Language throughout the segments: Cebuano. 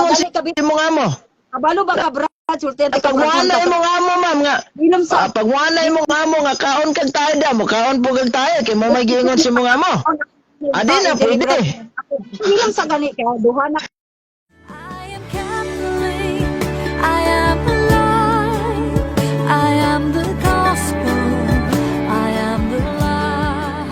giingon Dali ka sa imong amo? Kabalo ba ka, Brad? Sultihan Pag ka, Brad. wala imong amo, ma'am, nga Inom sa pag wala imong amo nga kaon kag tayo da, mo kaon po kag tayo kay mo may giingon sa imong amo. Adi na pwede. Inom sa gani ka duha na. I am Catholic. I am alive. I am the gospel. I am the light.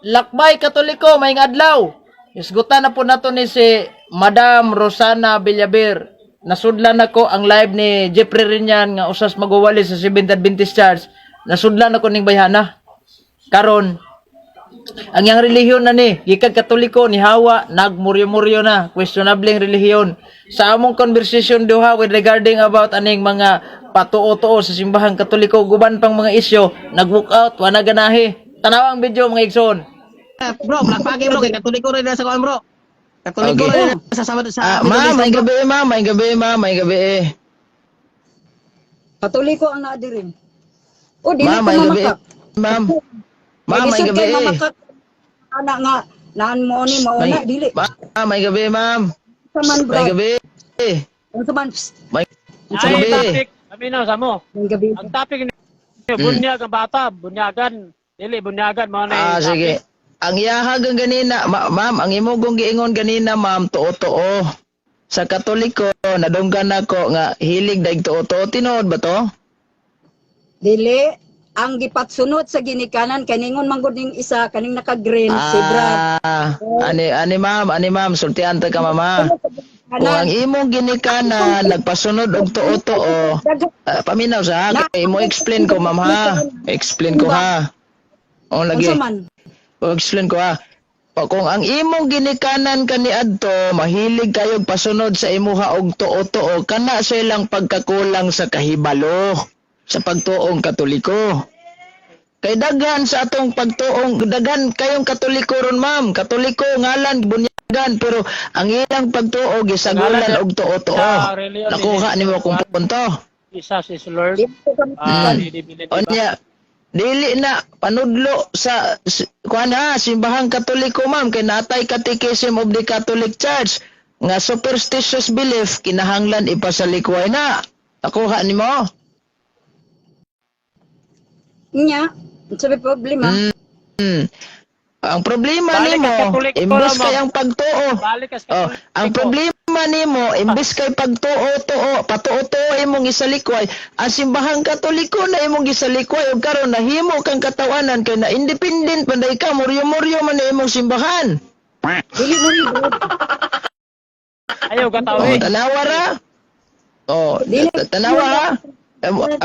Lakbay Katoliko, may adlaw. Isgutan na po nato ni si Madam Rosana Villabir. Nasudlan nako ang live ni Jeffrey Rinyan nga usas maguwali sa Seventh Adventist Church. Nasudlan ako ning bayhana. Karon, ang iyang relihiyon na ni, gikan Katoliko ni Hawa, nagmuryo-muryo na, questionableng relihiyon. Sa among conversation duha with regarding about aning mga patuo-tuo sa simbahang Katoliko, guban pang mga isyo, nag-walk out, wala ganahi. Tanawang video, mga igsoon. Bro, Black Pagi, bro, kay Katoliko rin na sa kuan, bro. Katoliko rin na sa Sabado sa Ah, ma'am, may gabi, ma'am, may gabi, ma'am, may gabi. Katoliko ang naa diri. O dili Ma'am, ko may gabi. mamakak. Ma'am. Ma'am, may Lisod gabi. kay mamakak ana nga naan mo ni mauna dili. Ma'am, may gabi, ma'am. Unsa man, May Brad? gabi. Unsa man? Psst, May unsa Ay, man? gabi. Topic, paminaw sa mo. May gabi. Ang topic ni bunyag ang bata, bunyagan, dili bunyagan mo na Ah, yung sige. topic. Ang iyahag ang ganina, ma'am, ang imo kong giingon ganina, ma'am, tuo-tuo. Sa Katoliko, nadunggan nako nga hilig daig tuo-tuo. Tinuod ba to? Dili ang gipatsunod sa ginikanan kay ningon man gud ning isa kaning naka-green si Brad. Ah, ani ani ma'am, ani ma'am, sultian ta ka, mama. Kung ang imong ginikanan nagpasunod og tuo-tuo, paminaw sa kay mo explain ko, ma'am, ha. Explain ko ha. O lagi. Unsa man? O, explain ko ha. O, kung ang imong ginikanan kaniadto mahilig kayog pasunod sa imuha og tuo-tuo, kana sa ilang pagkakulang sa kahibalo sa pagtuong Katoliko. Kay daghan sa atong pagtuong, daghan kayong Katoliko ron, ma'am. Katoliko ngalan bunyagan, pero ang ilang pagtuo gisagulan Ngalan og tuo-tuo. sa reliyon, Nakuha nimo kung punto. Jesus is Lord. Dili ko Ah, di di ba? Onya, dili na panudlo sa kuan ha, simbahang Katoliko, ma'am, kay natay Catechism of the Catholic Church nga superstitious belief kinahanglan ipasalikway na. Nakuha nimo? Nya, unsa may problema? Ang problema Balik nimo, ka Katoliko imbes lang, kay ma'am. ang pagtuo. Balik ka sa Oh, ang Katoliko. problema nimo, imbes kay pagtuo-tuo, patuo-tuo imong isalikway, ang simbahang Katoliko na imong gisalikway ug karon nahimo kang katawanan kay na independent man day ka, muryo-muryo man na imong simbahan. Dili mo ni Brad. Ayaw ka tao Oh, eh. tanawa ra. Oh, Dili. tanawa ha.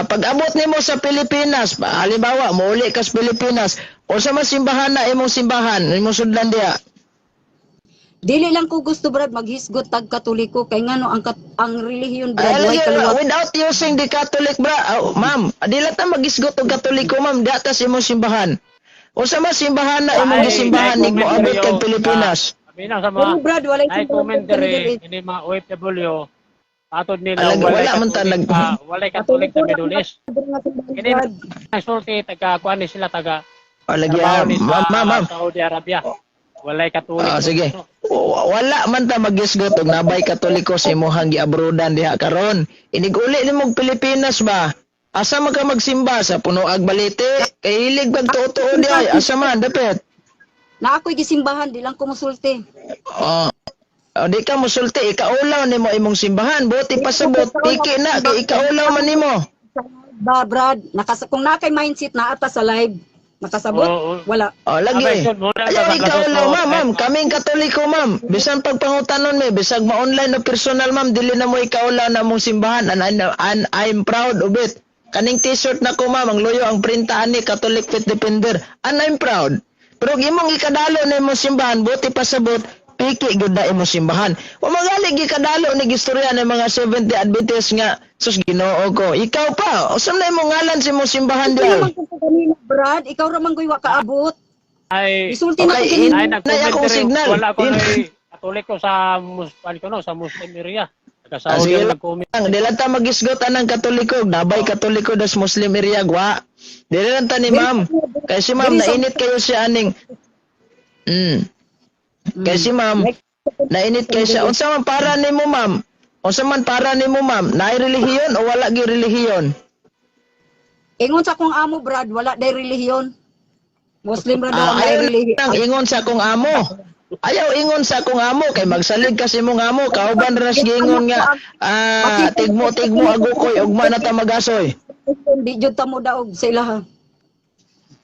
Pag abot nimo sa Pilipinas, halimbawa, muuli ka sa Pilipinas, o sa mas simbahan na imong simbahan, imong sudlan diha? Dili lang ko gusto, Brad, maghisgot tag Katoliko kay ngano ang ang relihiyon, Brad, Ay, way lagi, kaluwag. without using the Catholic, bra, oh, ma'am, dili ta magisgot og Katoliko, ma'am, diha ta sa imong simbahan. O sa mas simbahan na imong Ay, gisimbahan ay, nig mo abot commentary kag yung- Pilipinas? Paminaw sa Pero mga Brad, walay ay simbahan commentary diri. ini mga OFW atod nila Alag, walay wala man ta Katolik walay Katolik sa Middle East. Kini Brad. ang sulti taga kuan ni sila taga O lagi, trabaho ah, ni ma'am, sa ma'am, ma'am. Saudi Arabia. Walay Katolik. Ah, sige. Wala man ta magisgot og nabay Katoliko sa imong giabrodan diha karon. Inig-uli nimog Pilipinas ba? Asa man ka magsimba sa Punoag Balete? Kay hilig bag tuo-tuo diha? Asa man dapit? Na ako'y gisimbahan, di lang ko musulti. Oh. Oh, di ka musulti, ikaulaw nimo imong simbahan. Buti pasabot, piki na kay ikaulaw man nimo. Ba, Brad, kung na kay mindset na ata sa live, nakasabot? Oo. Wala. Oh, lagi. Abay, sud, muna Ayaw ka sa ikaulaw, plato. ma'am, ma'am. Kaming Katoliko, ma'am. Bisan pagpangutanon mi, bisag ma-online o personal, ma'am, dili na mo ikaulaw na mong simbahan. And I'm proud of it. Kaning t-shirt na ko, ma'am, ang loyo ang printa ani Catholic Faith Defender. And I'm proud. Pero kung imong ikadalo na imong simbahan, buti pasabot, piki gud na imong simbahan. Wa magali gikadalo ni gistorya ng mga 70 Adventist nga sus Ginoo ko. Ikaw pa, usam na imong ngalan sa imong simbahan Ito diay? naman kung kanina, Brad, ikaw ra man goy wa kaabot. Ay Isulti na ko Okay, kanina. ay Nay, akong nag-commentary signal. wala ko ay Katoliko sa kuan ko no sa Muslim area. Taga Ah, Saudi sige ang lang. nag-comment. Dili lang ta magisgot anang Katoliko, nabay Katoliko das Muslim area gwa. Dili lang ta ni ma'am. Kay si ma'am nainit kayo siya aning. Kay si ma'am Nainit kay siya. Unsa man para nimo, ma'am? Unsa man para nimo, ma'am? Naay relihiyon o wala gyud relihiyon? Ingon sa akong amo, Brad, wala day relihiyon. Muslim ra daw Ah, ang may ayaw relihiyon. lang ingon sa akong amo. Ayaw ingon sa akong amo kay magsalig kasi mong amo kauban ra sa giingon nga tigmo tigmo agukoy ugma na ta magasoy. Di jud ta mo daog sa ilaha.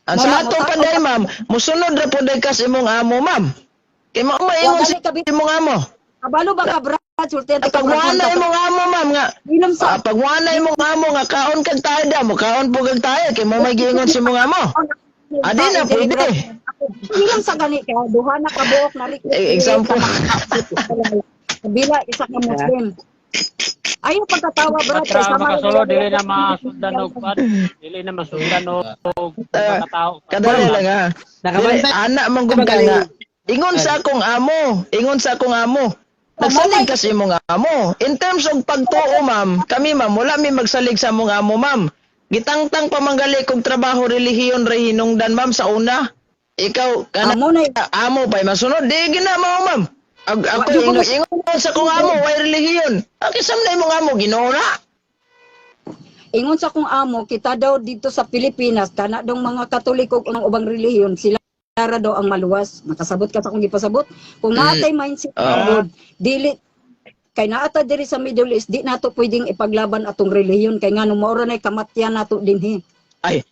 Ang sa ato pa day, ma'am, musunod ra pud day kas imong amo, ma'am. Kay mao maingon sa imong amo. Kabalo ba ka, Brad? Sultihan ta ka, Brad. Pagwana imong amo, ma'am, nga Inom sa pagwana imong amo nga kaon kag tayo da, mo kaon po kag tayo kay mao may giingon sa imong amo. Adi na pwede. Inom sa gani ka, duha na ka buok na rin. Eh, example. Kabila isa ka Muslim. Ayaw pagkatawa, Brad. Kay Patra sama rin makasulod dili na masundan og kwan. Dili na masundan og mga tao. Kadali lang ha. Dili, Nakabantay. ana man gud ka nga. Ingon sa akong amo, ingon sa akong amo. Nagsalig kasi imong amo. In terms of pagtuo, ma'am, kami ma'am, wala mi magsalig sa among amo, ma'am. Gitangtang pamanggali kog trabaho relihiyon re hinungdan, ma'am, sa una. Ikaw kana Amo na amo pa'y masunod, di gina mo, ma'am. Ako Wa- di ko ingon, ingon sa akong amo, way relihiyon. Ang kisam na imong amo, Ginoo na. Ingon sa akong amo, kita daw dito sa Pilipinas, kana dong mga Katoliko ug ang ubang relihiyon, sila ra daw ang maluwas. Nakasabot ka sa akong gipasabot. Kung naatay mindset good, dili kay naata diri sa Middle East, di nato pwedeng ipaglaban atong relihiyon kay ngano mao ra nay kamatyan nato dinhi. Ay,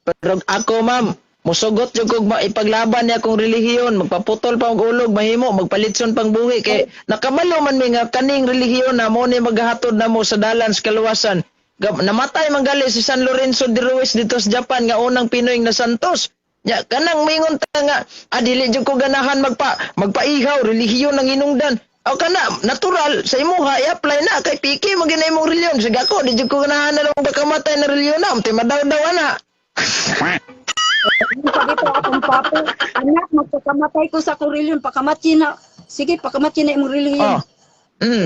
pero ako ma'am, musugot jud kog maipaglaban niya akong relihiyon, magpaputol pa og ulog, mahimo, magpalitson pang buhi kay nakabalo man mi nga kaning relihiyon na mo ni maghahatod namo sa dalan sa kaluwasan. Namatay man gali si San Lorenzo de Ruiz dito sa Japan nga unang Pinoy na santos. Ya, kanang mingon ta nga dili jud ko ganahan magpaihaw relihiyon ang hinungdan. O kana natural sa imuha i-apply na kay piki mo gina imong relihiyon. Sige ako di jud ko ganahan na lang pagkamatay na relihiyon na, untay madawdaw na. Sabi ko akong papa, anak, magpakamatay ko sa akong relihiyon, pakamatay na. Sige, pakamatay na imong relihiyon. Oh.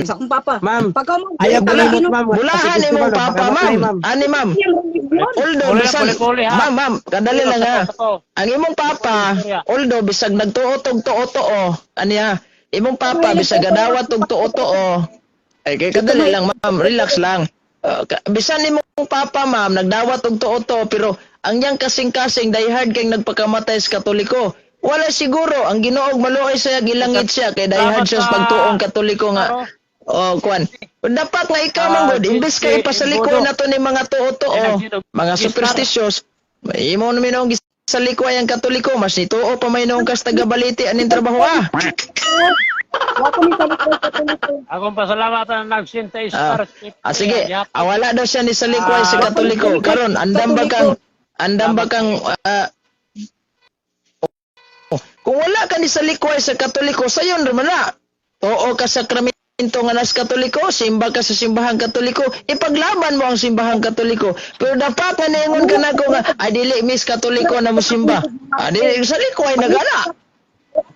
Sa akong papa. Ma'am, Pagka ayaw bulimot, ma'am. Bulahan Kasi imong gusto papa, magpakamatay, ma'am. Ani, ma'am. Although, Puli na, bisan, puli-puli, ha? ma'am, ma'am, kadali lang ha. Ang imong papa, although bisag nagtuo tog tuo-tuo, aniya, imong papa bisag gadawat tog tuo-tuo. Ay kay kadali lang, ma'am, relax lang. Bisan imong papa, ma'am, nagdawat og tuo-tuo pero ang yang kasing-kasing diehard kay nagpakamatay sa Katoliko. Wala siguro ang Ginoog maluoy siya gilangit siya kay diehard siya sa pagtuong Katoliko nga. Oh, kwan. Dapat nga ikaw man gud, imbes kay pasalikoy na to ni mga tuo-tuo, mga superstitious, imo na minong gisalikway ang Katoliko, mas nituo pa may noong kas taga-baliti aning trabaho ah. Wa ko ni salikay Katoliko. Akong pasalamatan na nagsinta star. Sige, wala daw siya ni salikway sa Katoliko. Karon, andam ba kang oh, kung wala ka ni salikway sa Katoliko, sayon ra man na. Tuo ka sa sakramento nga nas Katoliko, simba ka sa simbahang Katoliko, ipaglaban mo ang simbahang Katoliko. Pero dapat nga niingon ka nako nga, ay dili miss Katoliko na mo simba. Dili salikway na gana.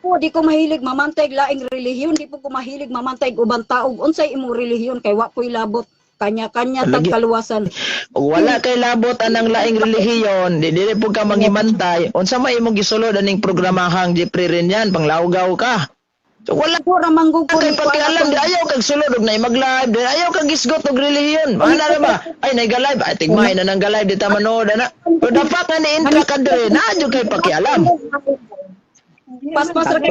Po, di ko mahilig mamantay og laing relihiyon, di po ko mahilig mamantay og ubang tao. Unsay imong relihiyon kay wa ko'y labot. Kanya-kanya tag Lagi. kaluwasan. Ug wala kay labot anang laing relihiyon, di dili pud ka mangimantay. Unsa may imong gisulod aning programahang Jeffrey Renyan, panglawgaw ka. So wala Ko ra manggug ko kay ni pakialam, di ayaw kag sulod og naay mag-live, di ayaw kag gisgot og relihiyon. Ana ra ba? Ay nay live, ay tigmay na nang live di ta manood ana. Pero dapat nga ni-intra ka diri, naa jud kay pakialam. Paspas ra kay.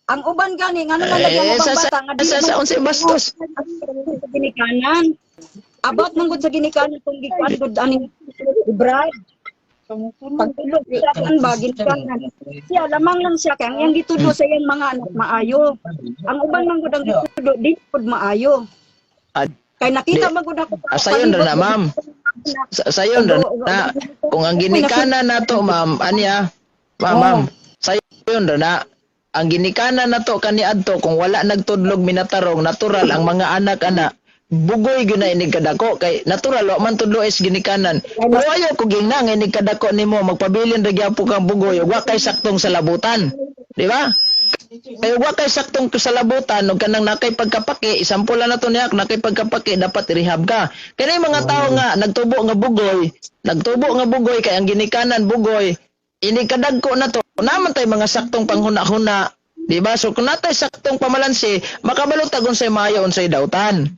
Ang uban gani ngano man lagi ang Eh, ubang sa bata nga dili sa man unsay bastos. sa ginikanan. About man gud sa ginikanan kung gikuan gud aning bride. Pagtulog siya kan ba ginikanan. Siya lamang lang siya kay ang iyang gitudo sa iyang mga anak maayo. Ang uban man gud ang gitudo di gud maayo. Kay nakita man gud ako Sayon ra na, ma'am. Sayon ra na. Kung ang ginikanan nato, ma'am, aniya, ma'am, ma'am, sayon ra na. Ang ginikanan nato kaniadto kung wala nagtudlog minatarong natural ang mga anak ana bugoy gyud na inig kadako kay natural wa man tudlo is ginikanan. Pero ayaw ko gingna nga inig kadako nimo magpabilin ra gyapon kang bugoy ug wa kay saktong sa labutan. Di ba? Kay wa kay saktong kasalabutan ug kanang nakay pagkapaki, isample na to niya, nakay pagkapaki dapat i-rehab ka. Kani mga tawo nga nagtubo nga bugoy, nagtubo nga bugoy kay ang ginikanan bugoy, ini kadagko na to. Naman tay mga saktong panghuna-huna. Di ba? So kung natay saktong pamalansi, makabalo ta kung unsay maayo, unsay dautan.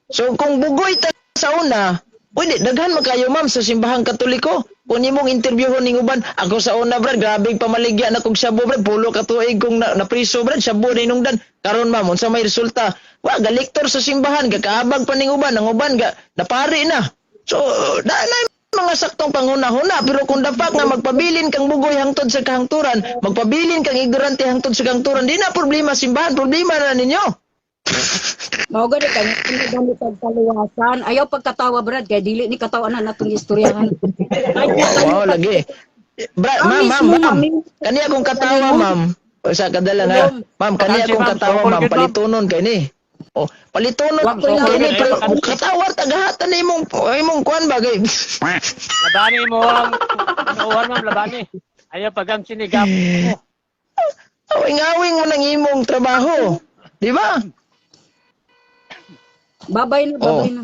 So kung bugoy ta sa una, pwede daghan man kayo, ma'am, sa simbahang Katoliko. Kung nimong interviewhon ning uban, ako sa una, brad, grabe pamaligya na kog shabu, brad, pulo ka tuig kong na, napriso, brad, shabu na inungdan. Karon, ma'am, unsa may resulta? Wa galiktor sa simbahan, gakaabag pa ning uban, ang uban ga napari na. So, na, na mga saktong panghuna-huna, pero kung dapat nga magpabilin kang bugoy hangtod sa kahangturan, magpabilin kang ignorante hangtod sa kahangturan, di na problema simbahan, problema na ninyo. Mao gani kay gani kag kaluwasan. Ayaw pagkatawa, Brad, kay dili ni katawanan natong istoryahan. Wow, lagi. Bra, ma'am, ma'am, ma'am. Kani akong katawa, ma'am. Sa kadala na. Ma'am, kani akong katawa, ma'am. Palitunon kay ni. Oh, palitunon Ma'am, kay ni. sukol gid, ma'am. Katawa tagahatan ni imong imong kuan ba kay. Labani mo ang inuuhan, ma'am, labani. Ayaw pagam sinigap. Awing-awing mo ng imong trabaho. Di ba? Babay na, babay na.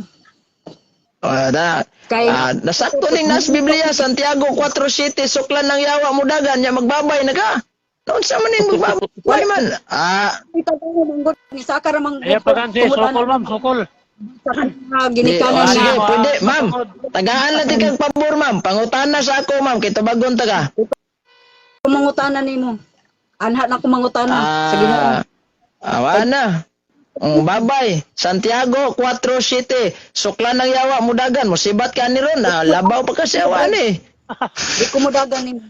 Ah, da. Kay Ah, nasakto ning nas Biblia Santiago 4:7, suklan ng yawa mo dagan nya magbabay na ka. Noon sa man ning magbabay man. Ah, Kita ko manggod ni saka ra manggod. Ayaw pagam si sukol, ma'am, sukol. Sa mga Di, ginikanan oh, na. sige, pwede, ma'am. Tagaan natin kang pabor, ma'am. Pangutana sa ako, ma'am. Kay tubagon ta ka. Mangutana nimo. Anha na ko mangutana sa Ginoo. Ah, awa na. Babay. Santiago 4:7. Suklan ng yawa mudagan. Musibat ka ni ron. Ah, labaw pa kasi awa ni. Di ko mudagan nimo.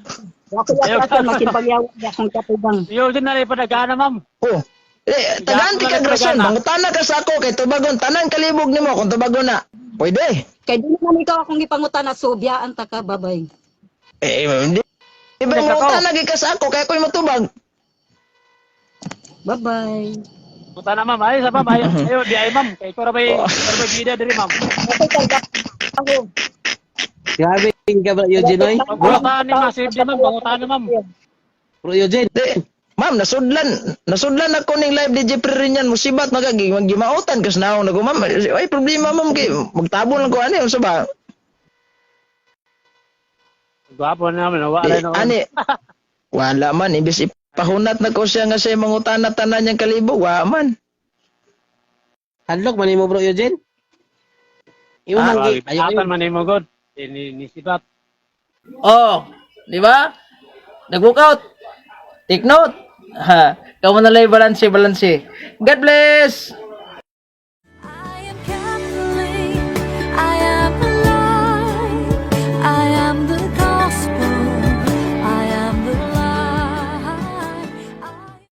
Wa ko yata makipagyawa akong katubang. Iyo din na rin padagana, ma'am. Oh. Eh, tagaan ti kag rason. Mangutana ka sa ako kay tubagon. Tanan kalibog nimo kung tubagon na. Pwede. Kay di naman ikaw akong gipangutana, so biyaan ta ka, babay. Eh, hindi. Di ba mangutana gyud ka sa ako kay ako'y matubag. Babay. Puta na, ma'am. Ay, sa ma'am. Ayaw, ayaw, di ay, ma'am. Kay ko ra bay, ko ra bay bida diri, ma'am. Okay, kay ako. Grabe ka bro Eugene oy. Bro, Pangutana ni ma'am, safety, ma'am. Pangutana, ma'am. bro Eugene. Di, ma'am, nasudlan ako ning live DJ Jeffrey rin yan, musibat magagi maggimautan kas naong nako, ma'am. Ay problema, ma'am, kay magtabon lang ko ani unsa ba? Gwapo na naman, wala Di, na. ani wala man, imbes ipahunat na ko siya nga siya mangutana tanan niyang kalibog, wa man. Hadlok man nimo bro Eugene. Imo man gi ayo Ayo man nimo god. Ni ni sibat. Oh, di ba? Nag-workout. Take note. Ha, kamo na lang balanse, balanse. God bless.